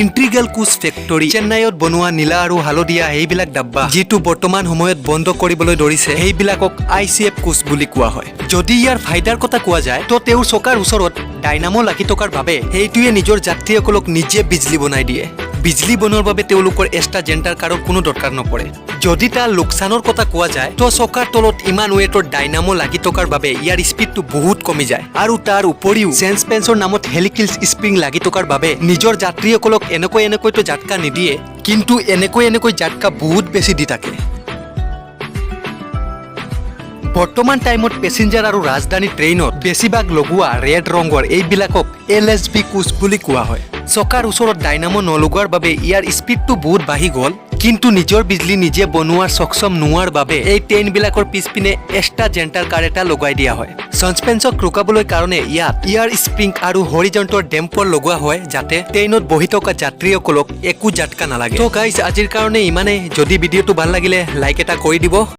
Integral Koch factory চেন্নাইত বনোৱা নীলা আৰু হালধীয়া সেইবিলাক ডাব্বা, যিটো বৰ্তমান সময়ত বন্ধ কৰিবলৈ ধৰিছে, সেইবিলাকক আইচিএফ কোচ বুলি কোৱা হয়। যদি ইয়াৰ ফাইদাৰ কথা কোৱা যায়, তো তেওঁৰ চকাৰ ওচৰত ডাইনামো লাগি থকাৰ বাবে সেইটোৱে নিজৰ যাত্ৰীসকলক নিজে বিজলী বনাই দিয়ে। বিজলী বনোৱাৰ বাবে তেওঁলোকৰ এক্সট্ৰা জেনেৰেটাৰ কাৰৰ কোনো দৰকাৰ নপৰে। যদি তাৰ লোকচানৰ কথা কোৱা যায়, তো চকাৰ তলত ইমান ৱেটৰ ডাইনামো লাগি থকাৰ বাবে ইয়াৰ স্পীডটো বহুত কমি যায় আৰু তাৰ উপৰিও ছাছপেন্সৰ নামত হেলিকেল স্প্ৰিং লাগি থকাৰ বাবে নিজৰ যাত্ৰীসকলক এনেকৈ এনেকৈতো জাটকা নিদিয়ে, কিন্তু এনেকৈ এনেকৈ জাটকা বহুত বেছি দি থাকে। বৰ্তমান টাইমত পেচেঞ্জাৰ আৰু ৰাজধানী ট্ৰেইনত বেছিভাগ লগোৱা ৰেড ৰঙৰ এইবিলাকক এলএছবি কোচ বুলি কোৱা হয়। চকাৰ ওচৰত ডাইনামো নলগোৱাৰ বাবে ইয়াৰ স্পীডটো বহুত বাঢ়ি গ'ল, কিন্তু নিজৰ বিজলী নিজে বনোৱাৰ সক্ষম নোহোৱাৰ বাবে এই ট্ৰেইনবিলাকৰ পিছপিনে এক্সট্ৰা জেনেৰেটাৰ কাৰ এটা লগাই দিয়া হয়। ছাছপেন্সক ৰোকাবলৈ কাৰণে ইয়াত এয়াৰ স্প্ৰিং আৰু হৰিজণ্টৰ ডেম্পৰ লগোৱা হয়, যাতে ট্ৰেইনত বহি থকা যাত্ৰীসকলক একো জাটকা নালাগে। তো গাইজ, আজিৰ কাৰণে ইমানেই। যদি ভিডিঅ'টো ভাল লাগিলে, লাইক এটা কৰি দিব।